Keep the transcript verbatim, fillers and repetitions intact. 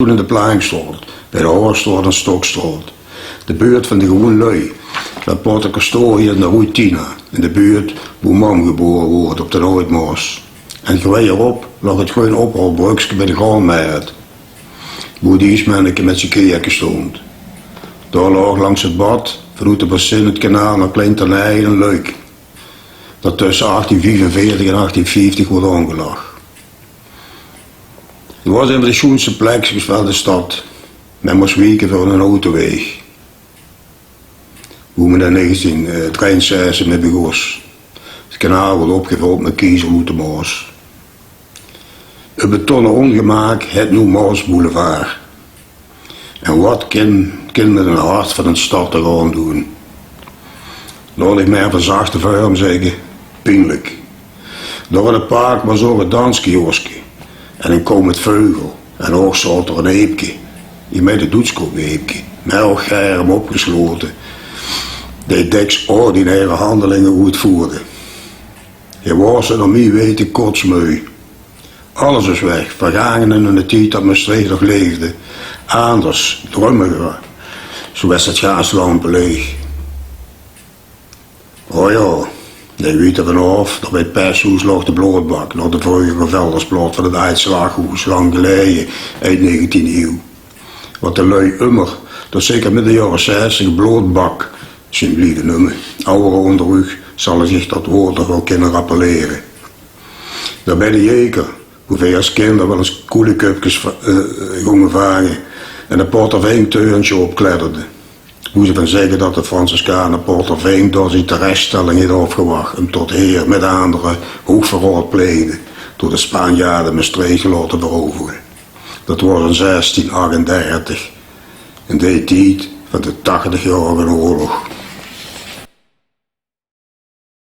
in de Plankstraot, bij de Hoorstraot en Stokstraot. De buurt van de gewoen lui, waar Porter Castorius en de Roei Tina, in de buurt boe mam gebore woort op de Noordmaos. En verder op lag het greun ophaalbrökske bij de Gaonmerret, boe Dies Menneke met zien keerke stond. Daar lag langs het bad, vanuit de bassin het kanaal naar Klein Ternij, een luik, dat tussen achttien vierenveertig en achttien vijftig woort aangelag. Het was een van de schoenste plekskes van de stad. Men moest wieken voor een autoweeg, boe men in negentien drieënzestig mee begos. Het kanaal woort opgevuld met kiezelroete Maos. Het betonnen ongemaak het noe Maosboulevard. En wat kin, kin men een hart van een stad toch aandoen? Laot ik maar van zachte vorm zeggen, pijnlijk. Daar in het park was ook een danskioske en een kooi met veugel. En ook zat er een eepke, ik meen de doetskoopweepke, met ook germ opgesloten, die deks ordinaire handelingen uitvoerde. Hij was er naar mij weten kotsmeu. Alles is weg, vergangen in een tijd dat Maastricht nog leefde. Anders, drummiger, zo was het gaaslampenleeg. O ja, die witte vanaf dat bij het pershoes lag de blootbak, nog de vroegere veldersplaat van het uitslaghoes, lang geleden, uit negentiende eeuw. Wat de lui ummer, tot zeker midden jaren zestig, blootbak zien blieven numme. Ouder onder u zal zich dat woord nog wel kunnen rappelleren. Daarbij de jeker, hoe wij als kinder wel eens koelekupkes va- eh, gongen vangen en een Porterveen-teurentje opkletterden. Hoe ze van zeggen dat de Franciscaner Porterveen door zijn terechtstelling heeft afgewacht en tot heer met anderen hoogverraad pleegde door de Spanjaarden Maastricht te laten veroveren. Dat was in zestien achtendertig, in de tijd van de Tachtigjarige Oorlog.